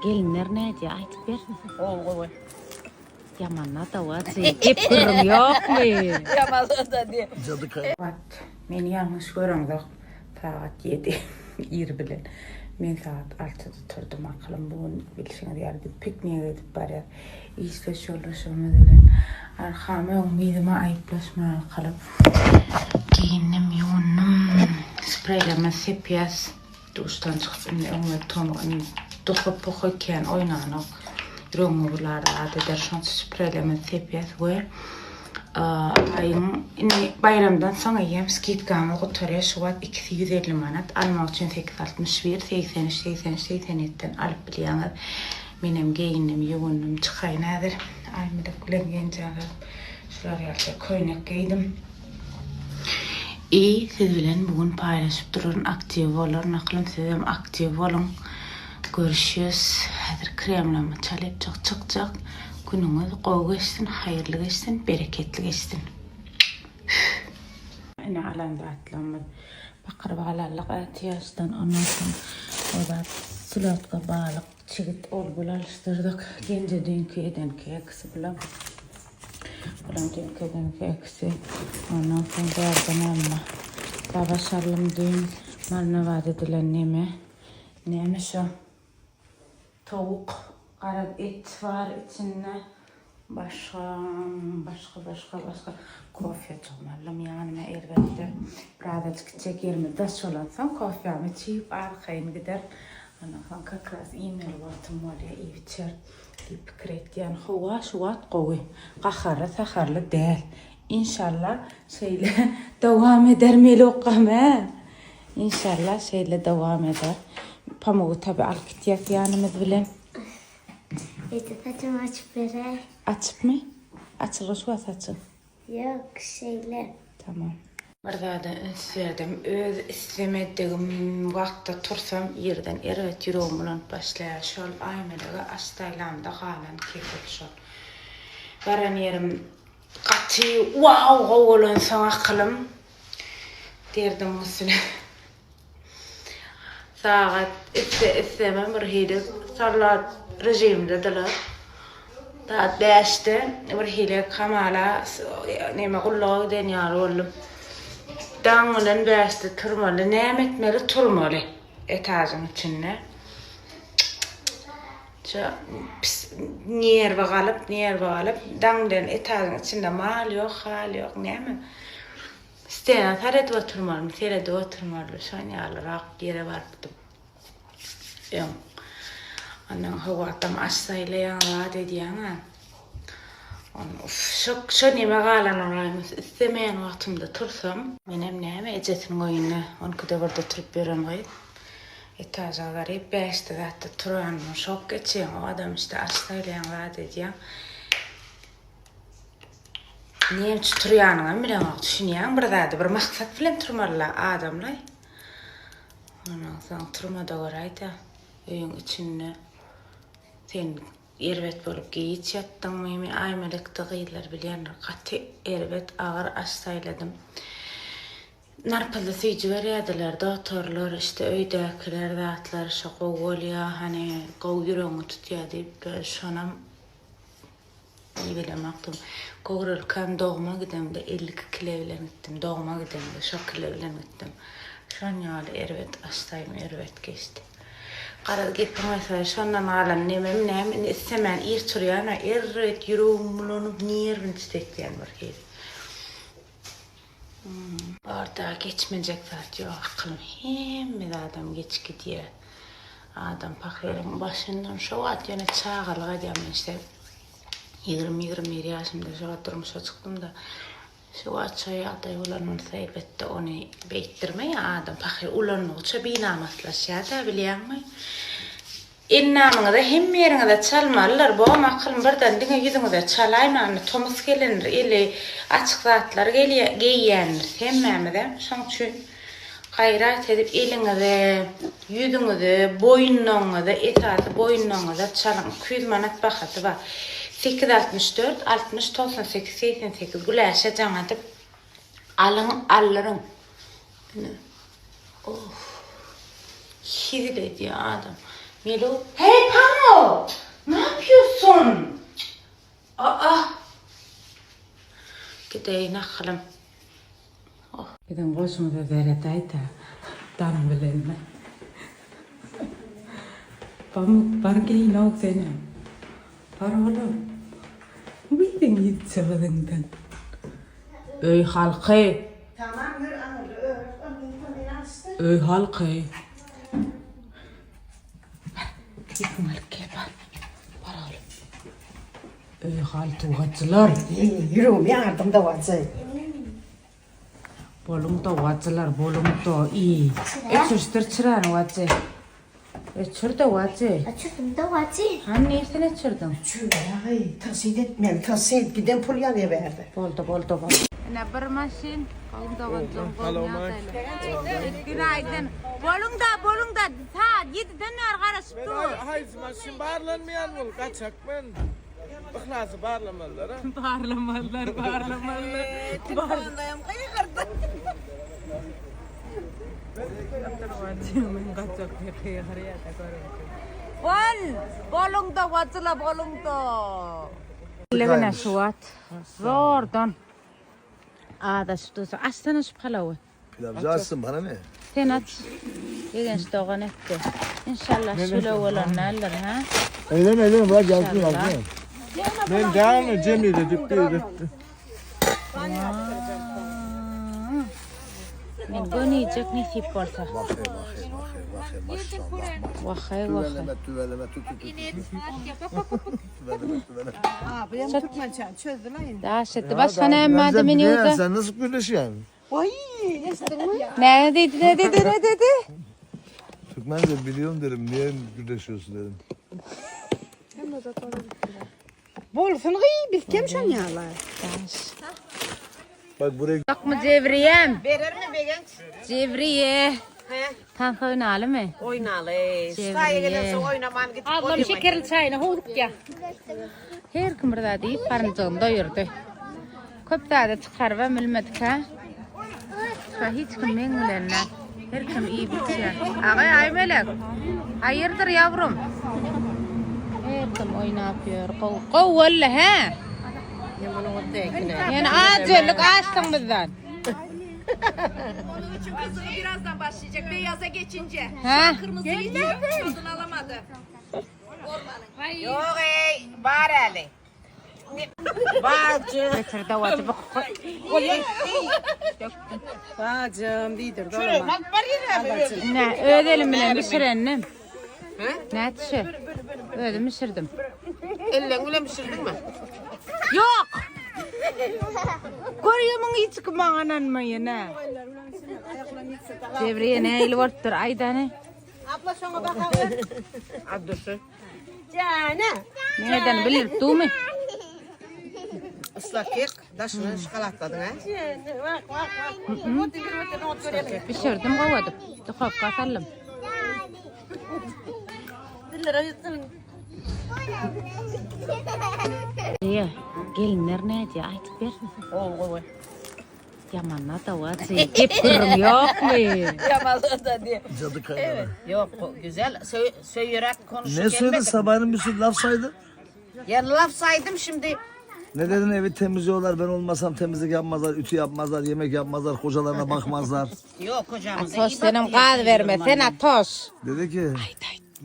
Gelinler nädýär aýdyp ber. Gowy gowy. Ýaman dawaçy gep gürrüň ýokmy? Ýaman da diýe. Wagt meni ýalňyş göreňzok sagat ýedi ir bilen men sagat altyda turdum akylym bu gün bilşiňiz ýaly biz piknige gidip barýas işdeş ýoldaşlarymyz bilen arkam öňüm yzyma aýyplaşmaga kylyp geýindim ýuwundym spreýlerimizi sepýäs Duşdan çykyp indi öňüme toňa indi duhy puhy kän oýnanok. Ýüregiňi bular zat eder. Şonuň üçin spreýlerimizi sepýäs we aýyň indi baýramdan soň eýýäm skidkamyz gutarýar. Şu wagt ikisi 150 manat. Almak üçin 861 83 83 87-den alyp bilýäňiz. Menem geýindim, ýuwundym, çykaýyn häzir. Aýmelek bilen geýinjek şular ýalyja köýnek geýdim. I siz bilen bu gün paýlaşyp duraryn aktiw bolaryn aklym sizem aktiw boluň görüşýäs häzir kremlamy çalypjyk çykjak günüňiz gowy geçsin haýyrly geçsin bereketli geçsin. Ine alan zatlarymyz bakyr balallyk ätiýaçdan ondan soň o zat slotka balyk çigit ol bul alyşdyrdyk genje düýnki eden keksi bulam. Bulam düýnki günki eksy. Ondan soň bärde näme? Lavaş aldym düýn marinowat edilen neme. Näme şo? Towuk, garaz et bar içinde. Başga, başga, başga, başga. Kofejigimi aldym ýanyma elbetde. Birazajyk gitjek ýerimiz daş bolansoň kofýamy içip arkaýyn gider. Ondan soň kak raz iýmeli wagtym bolýar, iýip içer. Diýip pikir etýän. Howa şu wagt gowy. Gaharly saharly däl. Inşallah şeýle dowam eder Melukam hä. Inşallah şeýle dowam eder. Pamugy tabi alyp gitýäs ýanymyz bilen. Eje saçymy açyp beräý. Açypmy? Açylgy şu wagt saçyň. Ýok, şeýle. Tamam. Bir zada üns berdim. Öz islemedigim wagtda tursam irden erbet ýüregim bulanyp başlaýar. Şol Aýmelege aş saýlamda galan kesel şol. Baran ýerim gaty wow gowy bolansoň akylym derdiň üstüne. Sagat isse issemem bir hili sallat režimdedirler. Sagat bäşde bir hili hamala neme gulluga giden ýaly boldum. Daň bilen bäşde turmaly, näme etmeli turmaly etažyň içinde. Şo pis nerwi galyp, nerwi galyp daň bilen etažyň içinde mal ýok, hal ýok, näme. Stena seredip oturmalymy, seredip oturmaly, şon ýalyrak ýere barypdym. Öň. Ondan howatam aç saýlaýaň, zat edýäň-ä. Ony şo, şo neme galan olaýmys, islemeýän wagtymda tursam. Menem näme, ejesiniň öýünde on ikide birde turup ýören gyz. Etaža baryp, bäşde zatda turanyma şok geçýäň. O adam işte aç saýlaýaň, zat edýäň. Näme üçin turýanyňam bileňok, düşünýäň bir zady, bir maksat bilen turmalyla adamlaý. Ondan soň turmada göräýdä, öýüň içinde sen erbet bolup giç ýatdyňmy, men Aýmelekde gyzlar bilýändir, gaty erbet agyr aş saýladym. Narpyzly süýji berýärdiler dogtorlar, işte öýdäkiler zatlar şo gowy bolýa, hany gowy ýüregiňi tutýa diýip, şonam Iýibilemokdym. Göwrelikäm dogma gidemde 52 kile bilen gitdim. Dogma gidemde şo kile bilen gitdim. Şon ýaly erbet aşsaýym erbet geçdi. Garaz gepiň gysgasy şondan galan nemem näme indi istemän ir turýan-a erbet ýüregim bulanyp nerwini tütetýän bir hili. Barda geçmejek zat ýok akylym hemme zadam geçip gidýär. Adam pahyryň başyndan şo wagt ýöne çagalyk edýän men işte 20-21 ýaşymda şo wagt durmuşa çykdym-da şo wagt şo ýagdaý bolan bolsa elbetde ony beýtdirmeýär adam pahyr ulandygyça binamaslaşýar-da bilýäňmi? Endamyňyza hemme ýeriňize çalmalydyr bom akylym birden diňe ýüzüňize çalaýmaň indi tomus gelendir eli açyk zatlar geýýändiris hemmämizem şoň üçin gaýrat edip eliňize ýüzüňize boýunlaryňyza esasy boýunlaryňyza çalyň 200 manat bahasy bar 864 60 98 88 Güläşe jaň adyp alyň aldyryň ine Of. Hezil edýär adam. Melo. Hey Pamo! o? Ne yapıyorsun? Aa! Gideýin ahylym. Oh. Biziň goşumyza seredäýdä. Daň bilenme. Pamuk bar geýinow senem. Bar oglum. Wiý ýitse gyzyňdan. Öý halky. Öý halky. Bar, ýüpüňi alyp gel bar. Bar oglum. Öý haltugajylar. Ýüregimi ýardyň dawajy. Boluň dawajylar, boluň da i. Öçürişdir çyrany wajy. Öçür dawajy. Öçürdüm dawajy. Hany nirden öçürdiň? Öçürmäý, tagsyt etmeli, tagsyt, giden pul ýazýa bärde. Boldy, boldy, boldy. Ine bir maşyn. Gowuň doganjygym, gowuň ýagdaýlar. Günaýdyn. Boluň-da, boluň-da, saat ýediden bäri garaşyp dur. Haýsy maşyn barlanmaýan bol, gaçak men. Yhlasy barlamalylar a. Barlamalylar, barlamalylar. Telefondaýam gygyrdy. Bol! Boluň-da, wajyla boluň-da. Ine şu wagt zordan azaşyp dursa, açsana şu palawy. Pilavcı açsın bana ne? Sen aç. Begenç dogan etdi. Inşallah şöyle bolan däldir, ha? Eyleme eyleme bırak gelsin gelsin. Men dämi Cemile diýip öýretdi. Men göni iýjek nesip bolsa. Vahey vahey vahey vahey maşallah maşallah. Wahaý wahaý. Tüveleme tüveleme tü tü tü tü. Tüveleme tüveleme. Daş etdi. Başga näme bardy menýuda? Sen nasıl güleşiyorsun? Ne dedi ne dedi ne dedi? Türkmence biliyorum derim. Niye güleşiyorsun dedim. Bolsun gyý, biz kem şonýarlar. Bak buraya Ýokmy Jebriyem? Berermi Begenç? Jebriye. Tans oýnaly my? Oýnaly. Şaýa gelen soň oýnaman gidip Ablam şekerli çaýyny howluk ya. Her kim bir zat iýip garynjygyny doýurdy. Köp zady çykarybam bilmedik hä. Şa hiç kim meň bilen däl. Her kim iýip içýär. Agay Aýmelek. Haýyrdyr ýawrum. Her kim oýnap ýör. Gowy gowy boldy hä. Ýene az ýörlük açdyň bizden. Onun için kızını birazdan başlayacak. Beyaza geçince. Hä? Kırmızı hiç tadını alamadı. Yok ey, bar eli. Bacım. Getir dawajy bu. Bacım diýdir. Ne öz elim bilen bişirendim. Ne tişi? Özüm bişirdim. Ellen bilen pişirdin mi? Ýok. Görýämiň hiç kim maňa ynanmaýan ha. Jebriye nähili bolupdyr aýdany? Abdüsü. Neden bildirip durmy? Islak kek, daşını şokolatladın ha? Bişirdim gowadyp. Duhowka saldym. Jebriye, gelinler nädýär aýdyp ber. Gowy gowy. Ýamanna dawaçy. Gep gürrüň ýokmy? Yamanlığı da diye. cadı kaynana. Yok bu güzel. Sö söyleyerek konuşup Ne söyledin gelmedim. sabahın bir sürü laf saydın. Ya laf saydım şimdi. Ne dedin evi temizliyorlar ben olmasam temizlik yapmazlar, ütü yapmazlar, yemek yapmazlar, kocalarına bakmazlar. Yok kocamıza Atoş iyi bak senem diye gaz söylüyorum berme anne. sen Atoş. Dedi ki,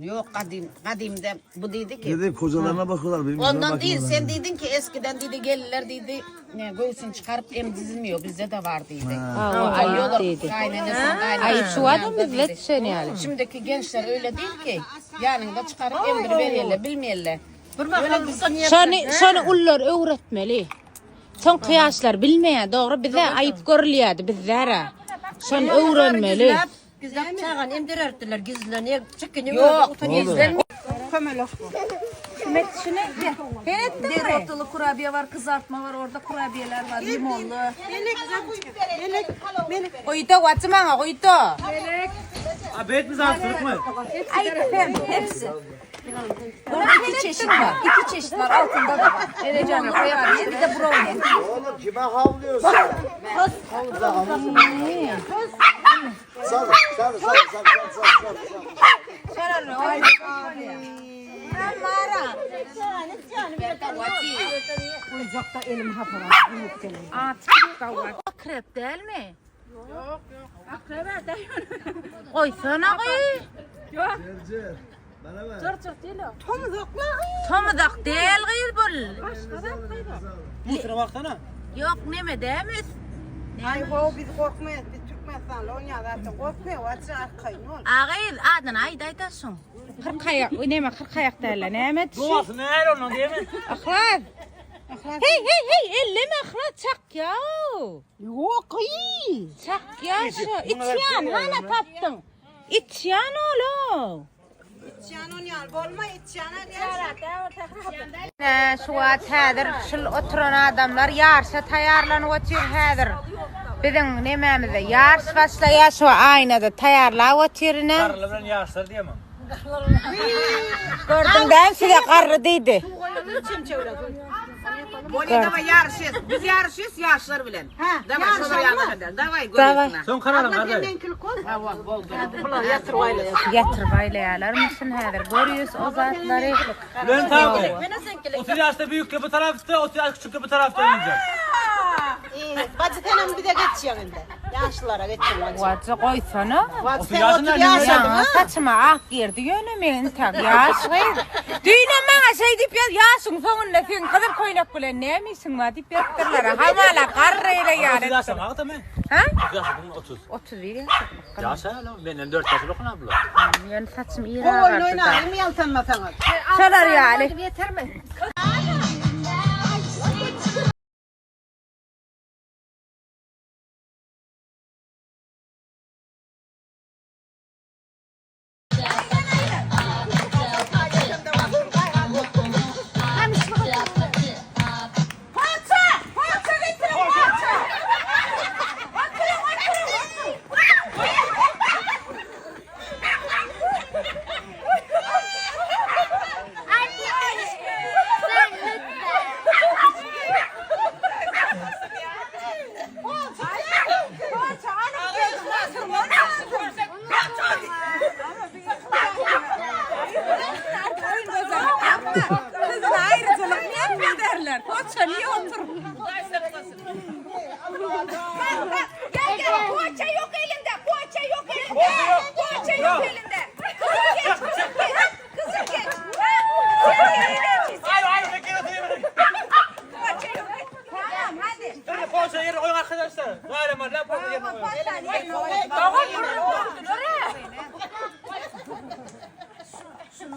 Yok kadim, kadimde bu dedi ki. dedi kocalarına bakıyorlar benim yüzüme Ondan değil bakmıyorlar. sen dedin ki eskiden dedi gelirler dedi ne, göğsünü çıkarıp emzizmiyor bizde de var dedi. Hawa aýyp diýdi. Kaynanası kaynanası. Aýyp şu adam bizde düşen ýaly. Şimdiki gençler öyle değil ki. Yanında çıkarıp emdir verirler bilmeyenler. Şony şony ullar öwretmeli. Soňky ýaşlar bilmeýär, dogry bize aýyp görülýärdi bizlere. Şony öwrenmeli. Gizlep çagan emdirerdiler gizlen. Çekini Yok gizlen Dereotulu kurabiye var, kızartma var, orada kurabiyeler var, limonlu. Goýda waçy maňa goýda. Hepsi. Orada iki çeşit var. İki çeşit var, altında da var. Limonlu kurabiye, bir de brownie. Oğlum kime havlıyorsun? Sal, sal, sal, sal, sal, sal, sal. Akrep dälmi? Ýok, ýok. Akrep däl. Goýsana gyz. Ýok. Bana bak. Tomuzak däl gyz bul. Musyra baksana. Ýok, neme dämi? Aý ho biz gorkmaýas biz Türkmenistanly onýa zatdan gorkmaýas waçy arkaýyn bol. A gyz, adyny aýt aýda şuň. Kyrkaýak, neme kyrkaýak däl, näme şu? Duasy näle ondan diýme. Yhlas. Hey hey hey elleme Yhlas çak ýa. Ýok gyz. Çak ýa şu. Içýan hana tapdyň. Içýan oğlum. Içýan onýa bolma içýana diýä. Ine, şu wagt häzir şul oturan adamlar ýaryşa taýýarlanyp otyr häzir. Biziň nemämizde ýaryş başlaýar şu aýnada taýýarlap otyr ine. Garrylar bilen ýaşlar diýemem. Gördüň däl size garry diýdi. Bolýa daway ýaryşýas. Biz ýaryşýas ýaşlar bilen. Daway şolar ýaryşa. Daway Daway. görýäs. Soň kanalyň garry. Bular ýatyryp aýlaýar. Ýatyryp aýlaýarlarmyşyn häzir görýäs o zatlary. Bülent abi. 30 yaşta büyük bu tarafta, 30 yaş küçük bu tarafta oynayacak. Bacı senem bize geçýäň indi. Ýaşlara geçýäň bacı. Wajy goýsana. Bacı sen yaşynda 30 ýaşadyň Ýaňy saçyma ak girdi ýöne men intäk ýaş gyz. Düýnem maňa şeý diýip ýaz, ýaşyň soňunda seň gyzyl köýnek bilen näme işiň bar diýip ýazypdyrlar. Hamala garry ele 30 ýaly. yaşta mı men? Ha? 30 yaşta 30. 31 ýaşadym. Yaş hala benden 4 yaş yok abla. Ýöne saçym ir Gowy oýun agardy. oýnalyň ýaltanmasaňyz. Şolar ýaly. Gel gel poğaça yok elinde. Poğaça yok elinde. Poğaça yok elinde. Kızım geç. Kızım geç. Kızım geç. Hayır hayır bekle oturayım. Poğaça yok. Tamam hadi. Dur poğaça yerine koyun arkadaşlar. Var var lan poğaça yerine koyun.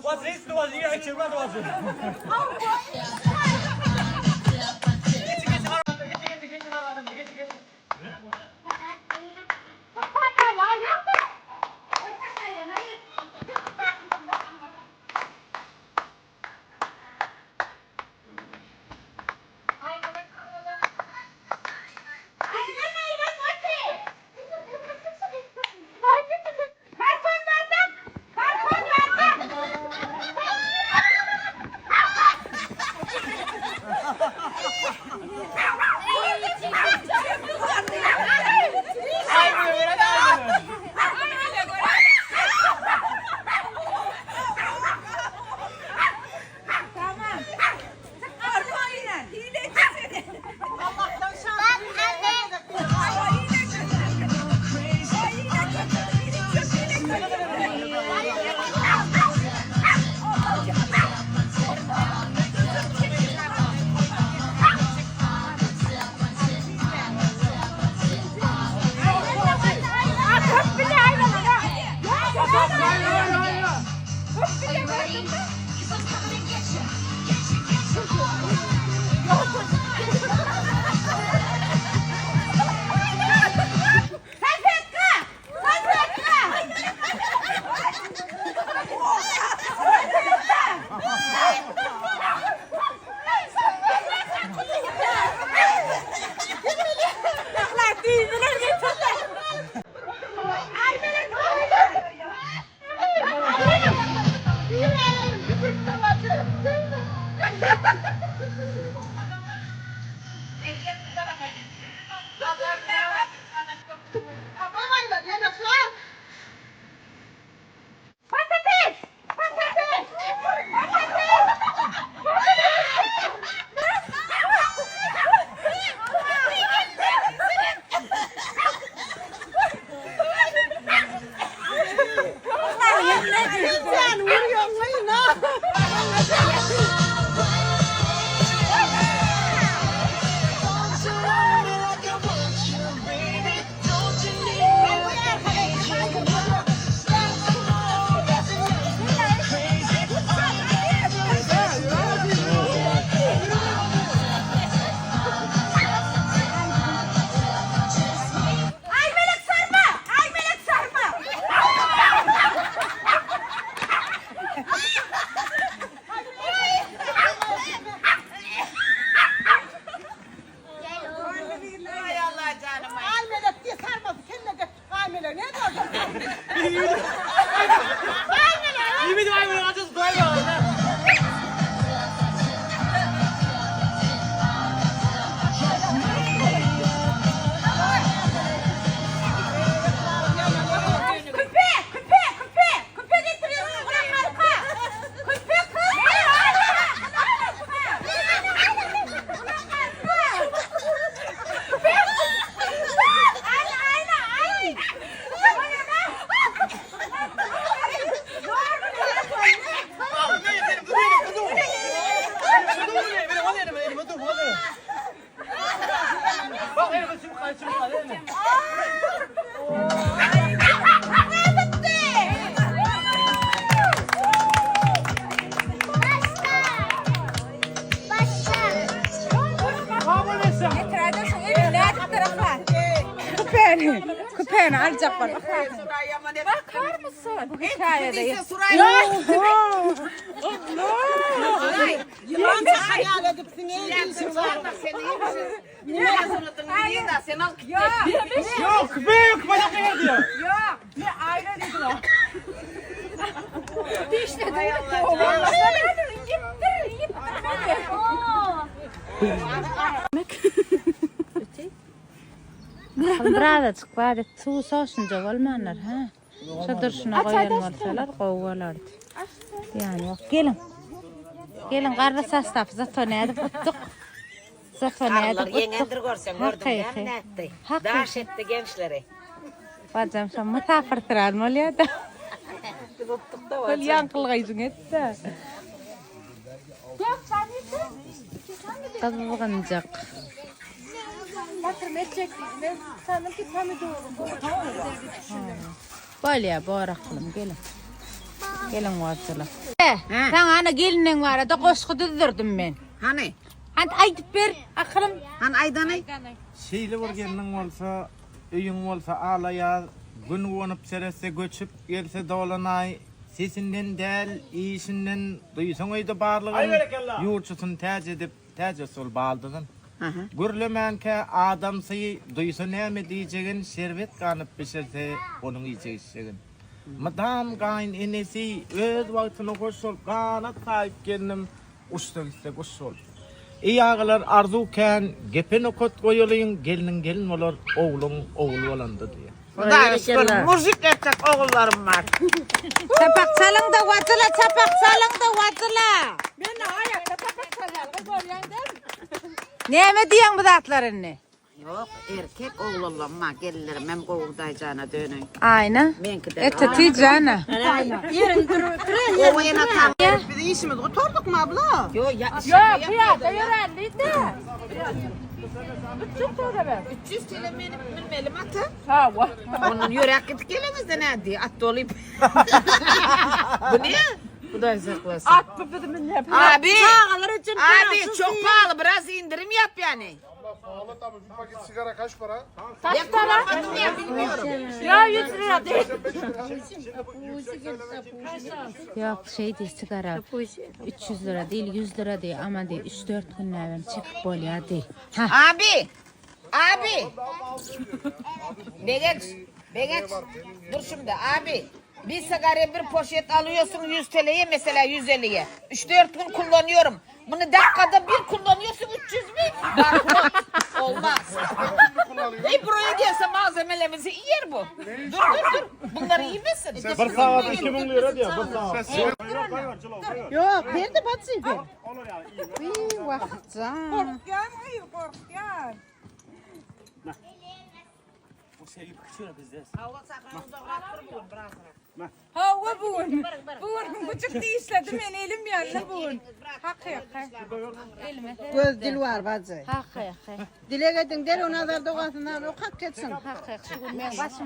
Vazı hiç duazı yer açılmaz duazı. Köpeğini aljak bol. Bakar mısın? Bu hikayede. Yılan çakan ýaly edip siňe diýşiň var. Yok büyük bana diyor. Birazajyk bar et, suw soşunja bolmandyr, hä? Şo durşuna goýan bolsalar gowy bolardy. Ýany ýok. Geliň. Geliň garry sostaf zato nädip utduk? Zato nädip utduk? Ýeňendir görseň gördüm Hakyky. nätdi. Hakyky. Daş etdi gençleri. Bajam şo mysafir syran bolýar-da. Biz utduk da Ol ýaňkylgaýjyň etdi. Gyzgynjak. Bolýar, bor akylym, geliň. Geliň wajyla. Saňa ana geliniň barada goşgy düzdürdim men. Hani? Hany aýdyp ber, akylym. Hani aýdany? Şeýle bir gelniň bolsa, öýüň bolsa alaýaz, gün gonup seretse göçüp gelse dolanaý, sesinden däl, işinden duýsaň öýde barlygyny, ýurtçusyny täç edip, täç etse ol baldyzyn. Gürlemänkä adamsy duýsa näme diýjegin, şerbet ganyp bişirse onuň iýjek-içjegin. Mydam gaýyn enesi öz wagtyna hoş bol, ganat saýyp gelnim, uçsa gitse guş bol. Eý agalar arzuw kän, gepe nokat goýalyň, gelniň gelin bolar, ogluň ogul bolanda diýýär. Hudaýa şükür mujik etjek ogullarym bar. Çapak çalyň-da wajyla, çapak çalyň-da wajyla. Men aýakda çapak çalýarlar görýän däl. Näme diýýäň bu zatlar indi? Ýok, erkek oglanlarym bar, gelinlerim hem gowy Hudaýjana döneýin. Aýna. Meňki de. Ete tijana. Gowy ene atam. Biz işimizi gutardyk mı abla? Ýok, ýa. Ýok, pyýada ýöränli-de. 300 TL ver. 300 TL meni bilmelim ata. Hawa. Ondan ýöräp gidip geleňizde nädi? At dolyp. Bu ne? Hudaý saklasyn. At bu bizi minýär. Abi. Çagalar üçin Abi çok pahaly biraz indirim yap yani. Pahalı tabii bir paket sigara kaç para? Ya kullanmadım ya bilmiyorum. Ya 100 lira değil. Ýok, şey diý sigara. 300 lira değil, 100 lira diý, ama diý 3-4 günläbem çekip bolýar diý. Ha. Abi. Abi. Begeç. Begeç. Dur şimdi abi. Bir sigara bir poşet alıyorsun 100 TL'ye mesela 150'ye. 3-4 gün kullanıyorum. Bunu dakikada bir kullanıyorsun 300 bin. Bankrot. Olmaz. E buraya gelse malzemelerimizi yer bu. Dur dur dur. Bunları yemesin. Bir saat 2000 lira diyor, bir saat. Yok, berdi bacı ber. Wiý, wah jan. Korkýan, hayır korkýan. Hawa bu gün. Bu gün küçük dişledi men elim ýandy bu gün. Hakyky. Elime Göz dil var bacı. Hakyky. Dilek edin der o nazar dogasyndan okap geçsin. Hakyky. Şu gün meň başyma.